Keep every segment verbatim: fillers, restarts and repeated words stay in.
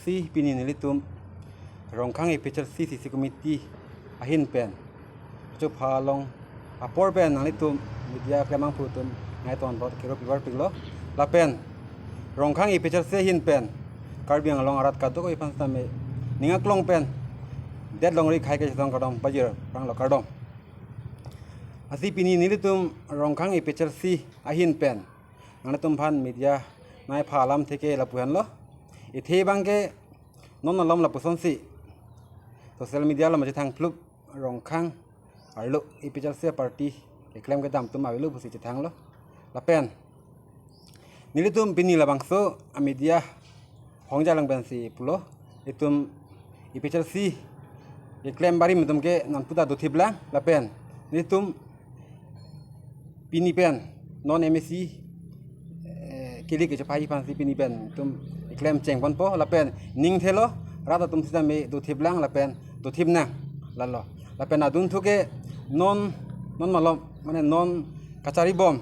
Si pini nelitum Rongkhang A P H L C C C committee ahin pen chupha along apor pen nanglitum media keklem abangphu atum nangketong apot kero pivar pik lo. Lapen Rongkhang A P H L C ahin pen Karbi Anglong arat kadokave aphan sitame ning aklong pen det longri khei kachetong kardom pajir aphrang lo, kardom. Lasi pini nelitum Rongkhang A P H L C ahin pen nanglitum aphan media nangkepha alamthe ke lapu henlo. Ithe abangke non malom lapusonsi social media along machethang phlup, Rongkhang arlo A P H L C party keklem kedam atum avelo pusi chethanglo. Lapen nelitum pini labangso a media hongja lang pensi pulo, itum A P H L C keklem barim atum ke non puta dothip lang. Lapen nelitum pini pen non M A C, eh, kilik kechepahai aphansi pini pen itum keklem chengponpo, lapen ning thelo, rat atum sitame dothip lang lapen dothip nang, lalo. Lapen adunthu ke non, non malom, mane non kacharibom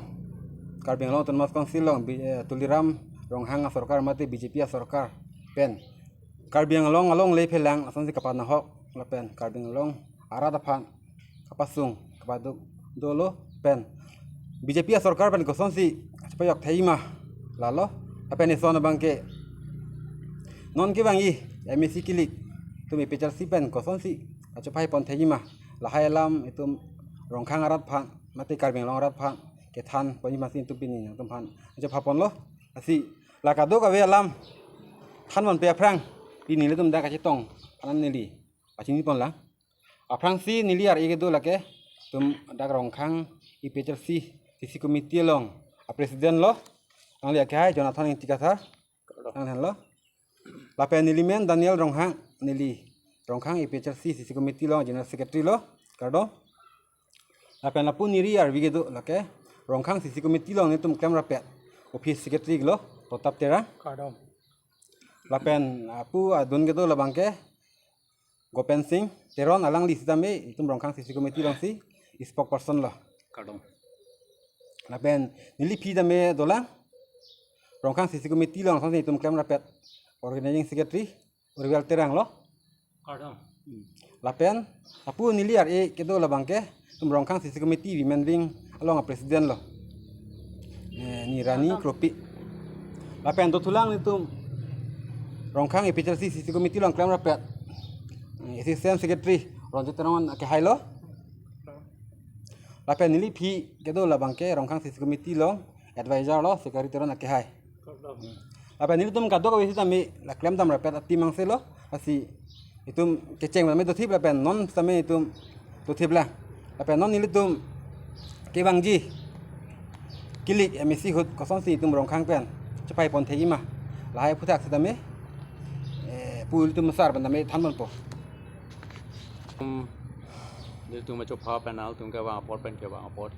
Karbi Anglong Autonomous Council along, Bi-, eh, Tuliram Ronghang asorkar mate B J P asorkar pen Karbi Anglong alongle phelang asonsi kapanahok lapen Karbi Anglong arat aphan kapasung kapaduk dolo pen B J P asorkar pen kosonsi chepajok thekji ma, lalo. Lapen ison abangke non kevangji M A C kilik atum A P H L C pen kosonsi kachepahaipon thekji ma, lahai alam itum Rongkhang arat aphan mate Karbi Anglong arat aphan kethanponji masi itum pini nangtum aphan chephaponlo. Lasi la kadokave alam thanponpe aphrang pini nelitum dak kachetong aphan neli pachiniponlang. Aphrangsi neli ar-e kedo lake itum dak Rongkhang A P H L C C C committee along a president lo, alangli akehai Jonathan Ingti Kathar, nangthanlo. Lapen neli men Daniel Ronghang, neli Rongkhang A P H L C C C committee along general secretary lo, kardom. Lapen lapu neli arvi kedo lake Rongkhang C C committee along nelitum klemrapet office secretary lo, Protap Terang, kardom. Lapen lapu adun kedo labangke Gopen Singh Teron, alangli sitame itum Rongkhang C C committee alongsi spokesperson lo, kardom. Lapen neli phi tame dolang, Rongkhang C C committee along asonsi itum klemrapet organizing secretary Urvil Terang lo, kardom. Lapen lapu neli ar-e kedo labangke itum Rongkhang C C committee women wing along a president lo, eh, Nirani Kropi. Lapen dothulang nelitum Rongkhang A P H L C C C committee along klemrapet, eh, assistant secretary Ronjit Teron akehai lo. Lapen neli phi kedo labangke Rongkhang C C committee along advisor lo, Sekari Teron akehai. Lapen nelitum kadokave sitame la klemdamrapet a team angse lo, lasi itum kecheng tame dothip lapen non sitame itum dothip lang. Lapen non nelitum kevangji kilik M A C ahut kosonsi itum Rongkhang pen chepahaipon thekji ma, lahai aphuthak sitame, eh, pu ilitum sar pen tame thanponpo. Um, nelitum achopha pen nangtum kevang apot pen kevang apot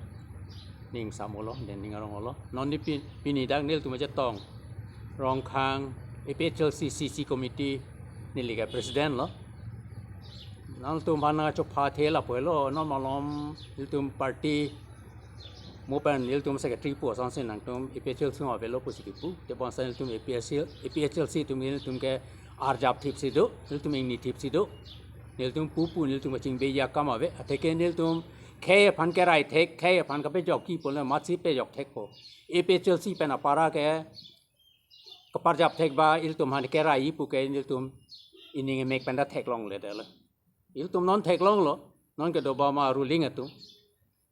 ning samolo, ning arong olo. Non ni pi-, pini dak nelitum chetong Rongkhang A P H L C C C committee neli ke president lo. Nangtum aphan nangchopha thela pulo, non malom nelitum party mo pen nelitum secretary pu asonsi nangtum A P H L C along avelo pusi kipu. Tebonsa nelitum A P H L C, A P H L C atum nelitum ke arjap thipsi do, nelitum ingni thipsi do. Nelitum pupu nelitum kachingbeji akam ave, atheke nelitum khei aphan kerai thek, khei aphan kapejokji pulo, matsi pejok thekpo. A P H L C pen apara ke kaparjap thek ba ilitum aphan kerai pu ke nelitum ining emek penta theklongledetlo. Ilitum non theklonglo, non kedo ba ma ruling atum.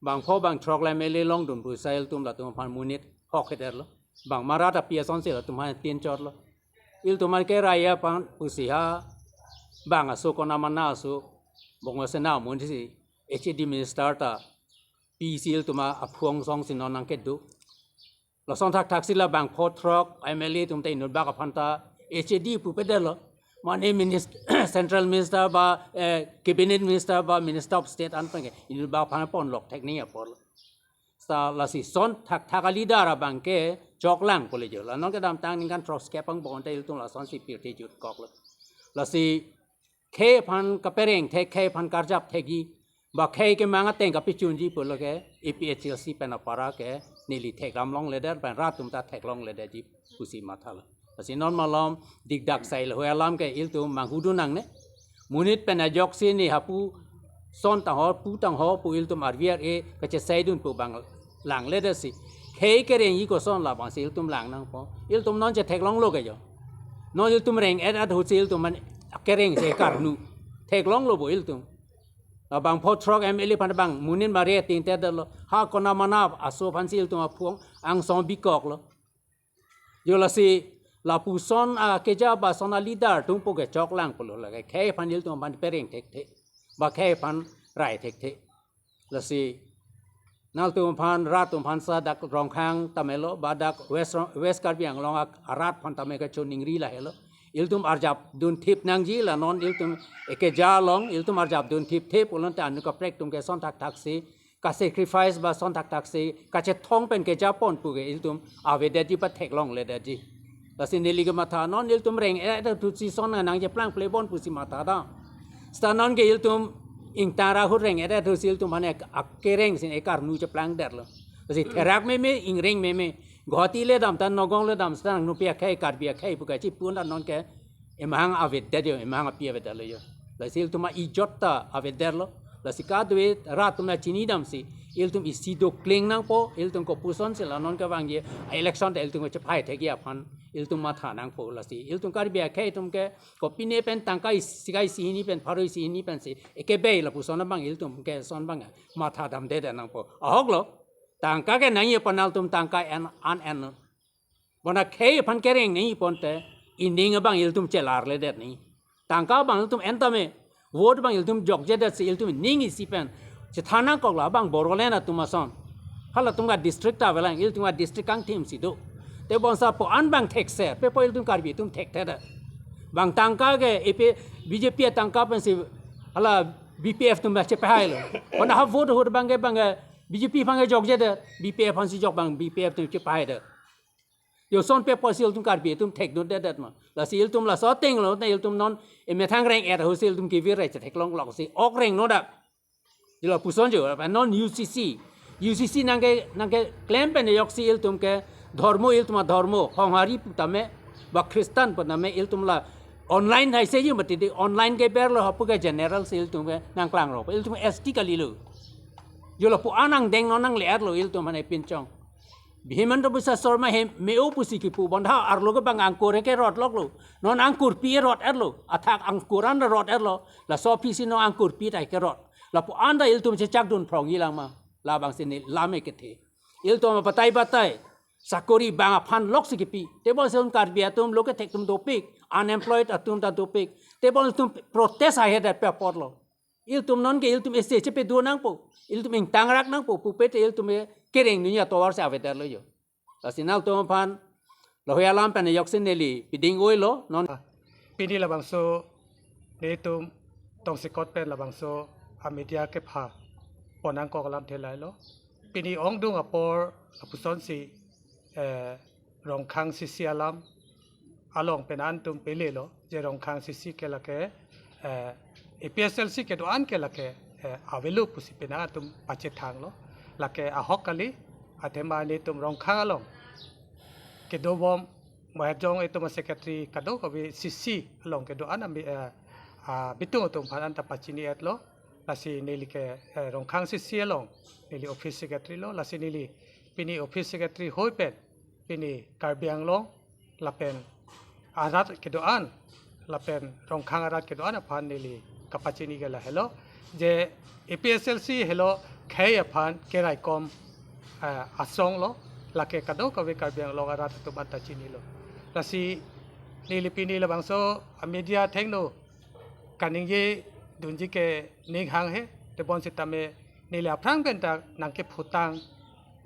Bangpho bangthrok la M L A longdun pusi ilitum latum aphan monit hokheterlo. Bang marat api asonsi latum aphan tin chotlo. Ilitum aphan kerai aphan pusi ha bang aso konamana aso Bongosena amonsi H A D minister ta pisi ilitum aphu angsongsi non nangkedo. Lason thakthak si la bangpho throk M L A atum ta inut bak aphan ta H A D pupedetlo. Mane minis-, central minister ba, eh, cabinet minister ba, minister of state an pen ke inut bak aphan ponlok thek ni apor. Sa lasi son thakthak a leader abang ke choklang kole jo. La non kedamtang ningkan throk skep angbong ta ilitum lasonsi pirthe jutkoklo. Lasi khei aphan kapereng thek, khei aphan karjap thekji, ba khei kemang ateng kapechunji pulo ke A P H L C pen apara ke neli thekdam longledet pen rat atum ta theklongledetji pusi mathalo. Lasi non malom dikdak sai lahei alam ke ilitum manghudun nangne. Monit pen ajoksi ne hapu son tangho pu tangho pu ilitum R V R A kachesaidun pu bang langledetsi. Khei kerengji koson labangsi ilitum lang nangpo. Ilitum non chetheklonglo ke jo. Non ilitum reng-et ahut si ilitum aphan kereng si karnu. Theklonglo bo ilitum. Labang pho throk M L A aphan bang monit mari tingtedetlo. Ha konat manap aso aphansi ilitum aphong angsong bikoklo. Jo lasi lapuson akeja ba son aleader atum pu ke choklang pulo lake khei aphan ilitum aphan pereng thekthe. Ba khei aphan rai thekthe. Lasi nangtum aphan rat atum aphan sa dak Rongkhang tame lo ba dak West Rong-, West Karbi Anglong ak-, arat aphan tame kachoningri lahelo. Ilitum arjapdun thip nangji la non ilitum ekeja along ilitum arjapdun thipthe pulote anu kaprek atum ke son thakthaksi ka-sacrifice ba son thakthaksi kachethong pen kejapon pu ke ilitum avedetji ba theklongledetji. Lasi neli kematha non ilitum reng-et ahut si son nangcheplang plebon pusi matha dam. Seta non ke ilitum ingtang ra ahut reng-et ahut si ilitum aphan akereng si ekarnu cheplangdetlo. Lasi therak meme, ingreng meme, Guwahati le dam ta, Nagaon le dam seta nangnupi akhei, Karbi akhei pu kachipun ta non ke emahang avedetjo, emahang api avedetlo jo. Lasi ilitum a-ijot ta avedetlo. Lasi kadokave rat atum ta chinidamsi ilitum isi dokling nangpo, ilitum kopuson si la non kevangji election ta ilitum chepai thekji aphan ilitum matha nangpo. Lasi ilitum Karbi akhei atum ke kopine pen tangka isi kai isi hini pen pharo isi hini pensi ekebei lapuson abang ilitum ke son bang matha damdedet nangpo. Ahoklo. Tangka ke nangji aphan nangtum tangka en an en. Bonta khei aphan kereng nangji ponte ining abang ilitum chelarledet nangji. Tangka abang ilitum en tame, vote abang ilitum jokjedetsi ilitum ning isi pen chethan nangkok labang Bodoland atum ason. Halatum ka district ta avelang, ilitum ka district kangthim si do. Tebonta pu an bang thekser, pe pu ilitum Karbi atum thekthedet. Bang tangka ke ipi B J P atangka pensi hala B P F atum chepahailo. Bonta ha vote ahut bang ke bang ke B J P aphan ke jokjedet, B P F aphansi jok bang B P F atum chepahaidet. Jo sonpe pusi ilitum Karbi atum thekdundedet ma. Lasi ilitum laso atenglo, na ilitum non emethang reng-et ahut si ilitum kevir re chetheklonglo si ok rengno dak. Jo lapuson jo, non U C C. U C C nangke, nangkeklem pen ajoksi ilitum ke dhormo, ilitum adhormo, Honghari pu tame, ba Christian pu tame, ilitum la online hai se jo mati di online keberlo hapu ke general si ilitum ke nangklangrong. Ilitum S T kalilo. Jo lapu an angdeng non nangle-etlo ilitum aphan epinchong. Himanta Biswa Sarma hem me-o pusi kipu bonta arlo ke bang angkur ke rot loklo. Non angkurpi rot-etlo. Athak angkur an rot-etlo. Laso aphisi non angkurpi ta kerot. Lapu an ta ilitum chechakdun phrongji lang ma. Labangsi ne lam ekethe. Ilitum batai batai sakori bang aphan loksi kipi. Tebonsi un Karbi atum lo kethek atum dopik. Unemployed atum ta dopik. Tebonsi ilitum protest ahedet pe apotlo. Ilitum non ke ilitum ese chepedo nangpo. Ilitum ingtangrak nangpo. Pupe te ilitum ke kereng dunia tovar se avedetlo jo. Lasi nangtum aphan lahei alam pen ajoksi neli piding oilo non. Pini labangso netum tongsekot pen labangso a-media kepha pon nangkok alamthe lahelo. Pini ongdung apor lapusonsi, eh, Rongkhang C C alam along penang atum pelelo, je Rongkhang C C ke lake, eh, A P H L C kedo-an ke lake, eh, avelo pusi penang atum pachethanglo, lake ahok kali, athema netum Rongkhang along kedobom, Mohejong itum a-secretary kadokave C C along kedo-an ami, eh, ah, bitung atum aphan anta pachini-etlo, lasi neli ke, eh, Rongkhang C C along, neli office secretary lo, lasi neli pini office secretary hoi pen, pini Karbi Anglong, lapen arat kedo-an, lapen Rongkhang arat kedo-an aphan neli kapachini ke lahelo, je A P H L C helo khei aphan keraikom, eh, asong lo, lake kadokave Karbi Anglong arat atum anta chinilo. Lasi neli pini labangso a-media thengno kaningje dunji ke ning hanghe, tebon sitame neli aphrang pen ta nangkephutang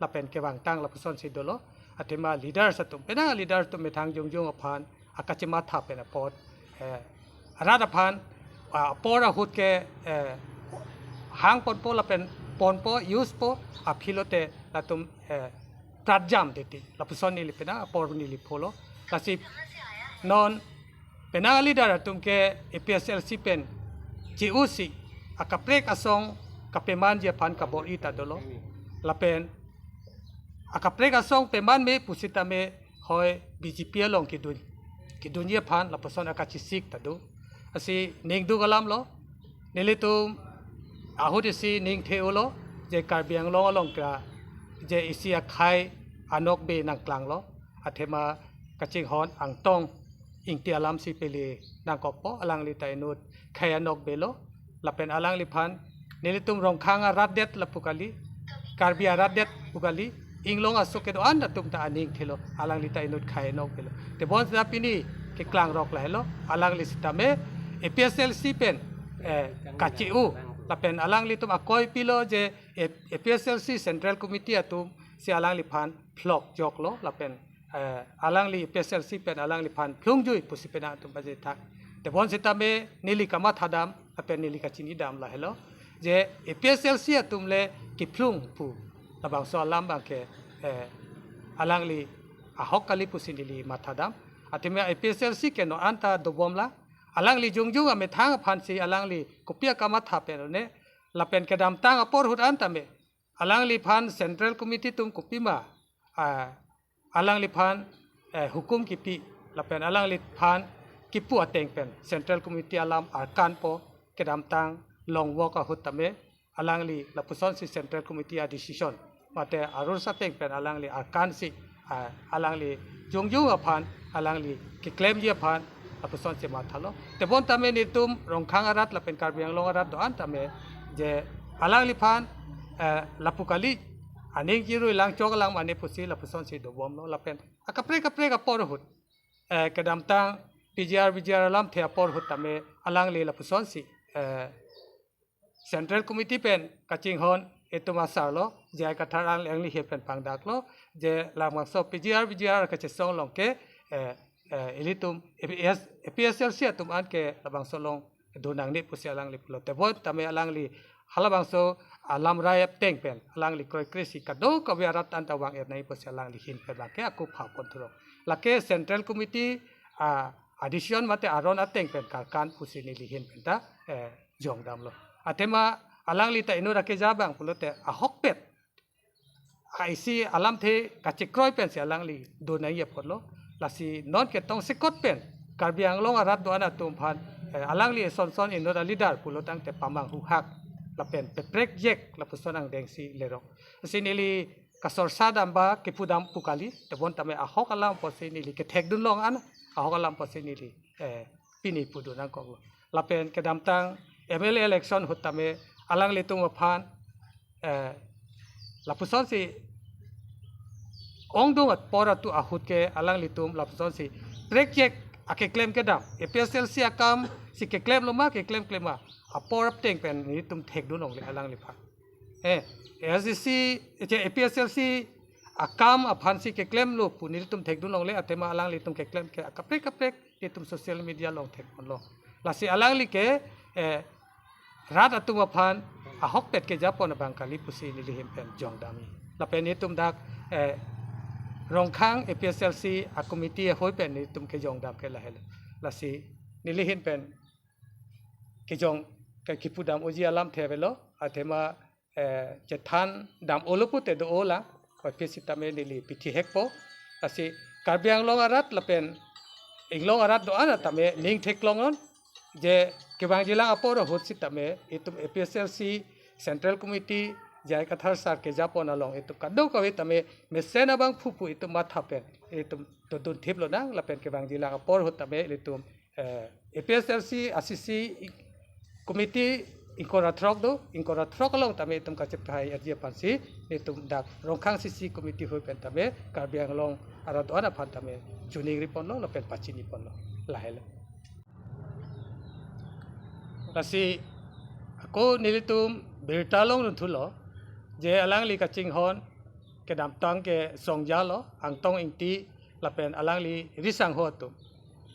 lapen kevangtang lapusonsi dolo, athema leaders atum, penang leaders atum methang jongjong aphan akachematha pen apot, eh, arat aphan, ah, apor ahut ke, eh, hang ponpo lapen ponpo, use po, aphilote latum, eh, pratjam titi. Lapuson neli penang apor neli pholo. Lasi non penang leader atum ke A P H L C pen G O C akaprek asong kapemanji aphan kabor-i ta dolo. Lapen akaprek asong peman me pusitame hoi B J P along kedun. kedunji aphan lapuson akachesik ta do. Lasi ningduk alam lo, nelitum ahut isi ning the-olo, je Karbi Anglong along ke je isi akhei anokbe nangklanglo, athema kachinghon Angtong Ingti alamsi pele nangkokpo, alangli ta inut khei anokbe lo, lapen alangliphan nelitum Rongkhang arat det lapu kali, Karbi arat det pu kali, inglong aso kedo-an atum ta aning thelo, alangli ta inut khei anokbe lo. Tebon seta pini keklang rok lahelo, alangli sitame A P H L C pen, eh, kache-u, lapen alanglitum akoi pilo je, eh, A P H L C Central Committee atumsi alangliphan phlok joklo, lapen, eh, alangli A P H L C pen alangliphan phlungjui pusi penang atum pajethak. Tebon sitame neli kamathadam, lapen neli kachinidam lahelo, je A P H L C atum le kephlung pu labangso alam abangke, eh, alangli ahok kali pusi neli mathadam. Athema A P H L C ke non anta dobomlang, alangli jongjung amethang aphansi alangli kopi akamatha pen one, lapen kedamtang apor ahut an tame alangliphan Central Committee atum kopima, ah, alangliphan, eh, hukum kipi, lapen alangliphan kipu ateng pen Central Committee alam arkanpo, kedamtang long walk ahut tame alangli lapusonsi Central Committee a-decision mate a-rules ateng pen alangli arkansi, ah, alangli jongjung aphan alangli keklemji aphan lapusonsi mathalo. Tebon tame nelitum Rongkhang arat lapen Karbi Anglong arat do-an tame je alangliphan, eh, lapu kali, aning kirui lang choklang mane pusi lapusonsi dobomlo, lapen akaprek kaprek apor ahut, eh, kedamtang P G R V G R alamthe apor ahut tame alangli lapusonsi, eh, Central Committee pen kachinghon itum asar lo, J I Kathar alangli ahin pen pangdaklo, je labangso P G R V G R kachesong along ke, eh, eh, ilitum A P S, A P H L C atum an ke labangso along do nangne pusi alangli pulo. Tebon tame alangli halabangso alamrai ateng pen alangli kroikresi kadokave arat anta vang-et nangji pusi alangli ahin pen abangke akupha pon thurong. Lake Central Committee, ah, a-decision mate aron ateng pen karkan pusi neli ahin pen ta, eh, jongdamlo. Athema alangli ta inut akeja abang pulote ahokpet, ah, isi alamthe kachekroi pensi alangli do nangji apotlo. Lasi non ke tongsekot pen Karbi Anglong arat do-an atum aphan, eh, alangli eson son inut a-leader pulo tangte pamanghuhak lapen peprek jek lapuson angdengsi lerok. Lasi neli kasorsa dam ba kepudam pu kali, tebon tame ahok alam apotsi neli kethekdun long an, ahok alam apotsi neli, eh, pini pudun nangkoklo. Lapen kedamtang M L A election ahut tame alanglitum aphan, eh, lapusonsi ongdung apor atum ahut ke alanglitum lapusonsi prek jek akeklem kedam, A P H L C akamsi keklemlo ma, keklem klem ma, apor ateng pen nelitum thekdun longle alangliphan. Eh, A S D C, eh, A P H L C akam aphansi keklemlo pu nelitum thekdun longle, athema alanglitum keklem ke akaprek kaprek nelitum social media along thekponlo. Lasi alangli ke, eh, rat atum aphan ahokpet kejapon abang kali pusi neli ahin pen jongdamji. Lapen nelitum dak, eh, Rongkhang A P H L C a-committee ahoi pen nelitum kejongdam ke lahelo. Lasi neli ahin pen kejong ke kepudam unji alamthe avelo, athema, eh, chethan dam-olo pute do-olang, kopi sitame neli pithihekpo. Lasi Karbi Anglong arat lapen inglong arat do-an tame ning theklongnon, je kevangjilang apor ahut sitame itum A P H L C Central Committee J I Kathar sar kejapon along itum kadokave tame mesen abang phuphu itum matha pen itum dodun thiplonang, lapen kevangjilang apor ahut tame itum, eh, A P H L C a-C C committee ingkoi ra throk do, ingkoi ra throk along tame itum kachephai-etji aphansi itum dak Rongkhang C C committee ahoi pen tame Karbi Anglong arat do-an aphan tame choningriponlo lapen pachiniponlo, lahelo. Lasi ako nelitum birta longdun thulo, je alangli kachinghon kedamtang ke songja lo, Angtong Ingti lapen alangli risangho atum.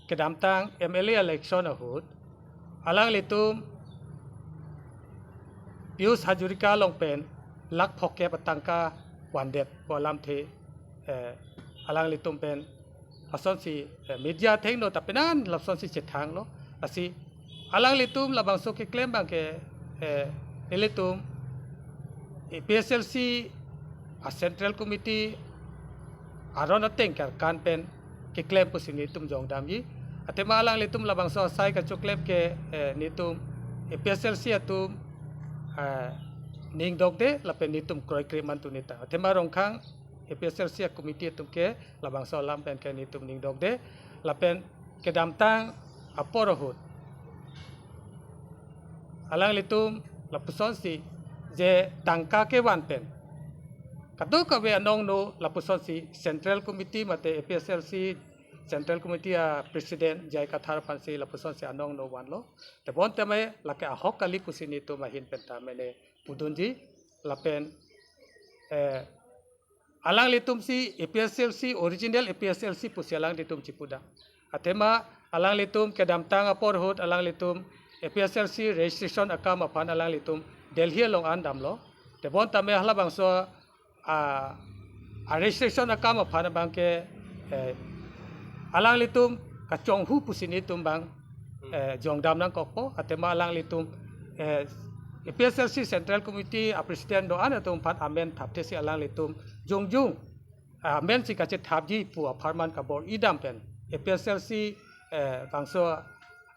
Kedamtang M L A election ahut alanglitum Pijush Hazarika along pen lakh phokep atangka vandet pu alamthe, eh, alanglitum pen lasonsi, eh, media athengno ta penan lasonsi chethanglo. Lasi alanglitum labangso keklem abang ke, eh, ilitum A P H L C a-Central Committee aron ateng karkan pen keklem pusi netum jongdamji. Athema alanglitum labangso asai kachoklem ke, eh, netum A P H L C atum, eh, ning dokde lapen netum kroikre mantu neta. Athema Rongkhang A P H L C a-committee atum ke labangso alam pen ke netum ning dokde lapen kedamtang apor ahut alanglitum lapusonsi je tangka kevan pen kadokave anong no lapusonsi Central Committee mate A P H L C Central Committee a-President J I Kathar aphansi lapusonsi anong no vanlo. Tebon tame lake ahok kali pusi netum ahin pen ta mene pudunji lapen, eh, alanglitum si A P H L C, original A P H L C pusi alanglitum chipudam. Athema alanglitum kedamtang apor ahut alanglitum A P H L C registration akam aphan alanglitum Delhi along an damlo. Tebon tame halabangso a, a-registration akam aphan abang ke, eh, alanglitum kachonghu pusi netum abang, eh, jongdam nangkokpo, athema alanglitum, eh, A P H L C Central Committee a-President do-an atum aphan amen thapthesi alanglitum jongjung, ah, amen si kachethapji pu apharman kabor-idam pen A P H L C, eh, bangso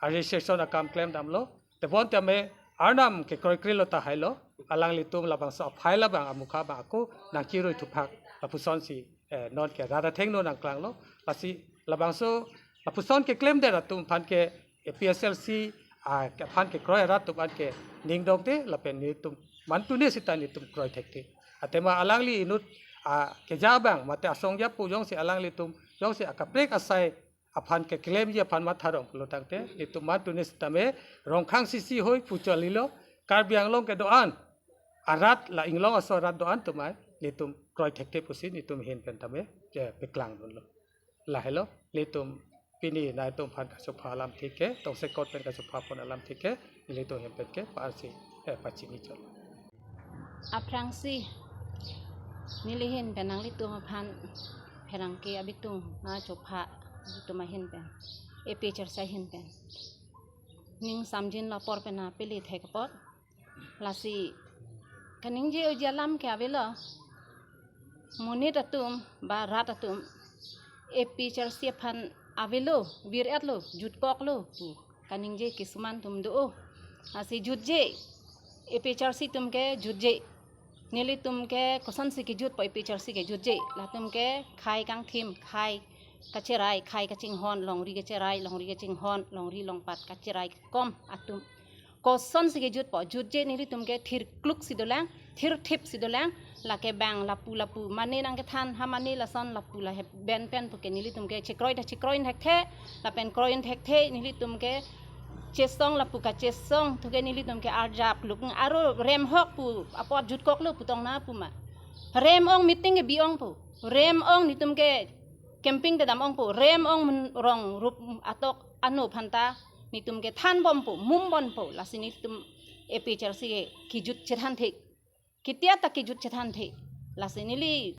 a-registration akam klemdamlo. Tebon tame arnam kekroikrelo tahai lo, alanglitum labangso a-file abang amukha abang ako nangkirui thuphak lapusonsi, eh, non ke rat athengno nangklanglo. Lasi labangso lapuson keklemdet atum aphan ke A P H L C, ah, aphan kekroi arat atum aphan ke ning dokde lapen netum mantune sita netum kroi thekthe. Athema alangli inut, ah, keja abang mate asong japo jongsi alanglitum jongsi akaprek asai aphan keklemji aphan matha rong pulo tangte netum mantune sitame Rongkhang C C hoi puchali lo, Karbi Anglong kedo-an arat la inglong aso arat do-an atum ai netum kroi thekthe pusi netum ahin pen tame je peklangdunlo. Lahelo netum pini nangtum aphan kachopha alamthe ke, tongsekot pen kachopha pon alamthe ke, nelitum ahin pen ke pa-ansi, eh, pachini chot. Aphrangsi neli ahin pen nanglitum aphan pherangke abitung nangchopha abitung ahin pen, A P H L C ahin pen ning samjin lapor pen nangpili thek apot. Lasi kaningje uji alam ke avelo. Monit atum ba rat atum A P H L C aphan avelo, vir-etlo, jutkoklo pu kaningje kisuman atum do. Lasi jutje, A P H L C atum ke jutje. Nelitum ke kosonsi kejutpo, A P H L C ke jutje. Latum ke khei kangthim, khei kacherai, khei kachinghon, longri kacherai, longri kachinghon, longri longpat kacherai kom atum. Kosonsi kejutpo, jutje nelitum ke thirkluk si dolang, thirthip si dolang, lake bang lapu lapu mane nangkethan, ha mane lason lapu la hep ben pen puke nelitum ke chekroi ta chekroi thekthe, lapen kroi thekthe nelitum ke chesong lapu kachesong, thuke nelitum ke arjap luk aro remhok pu apot jutkoklo putong na pu ma. Rem-ong meeting ke bi-ongpo, rem-ong netum ke camping kedam-ongpo, rem-ong men-, rong rup atok ano aphanta netum ke thanbompo, mumbompo, lasi netum A P H L C ke kejut chethanthe. Ketia ta kejut chethanthe. Lasi neli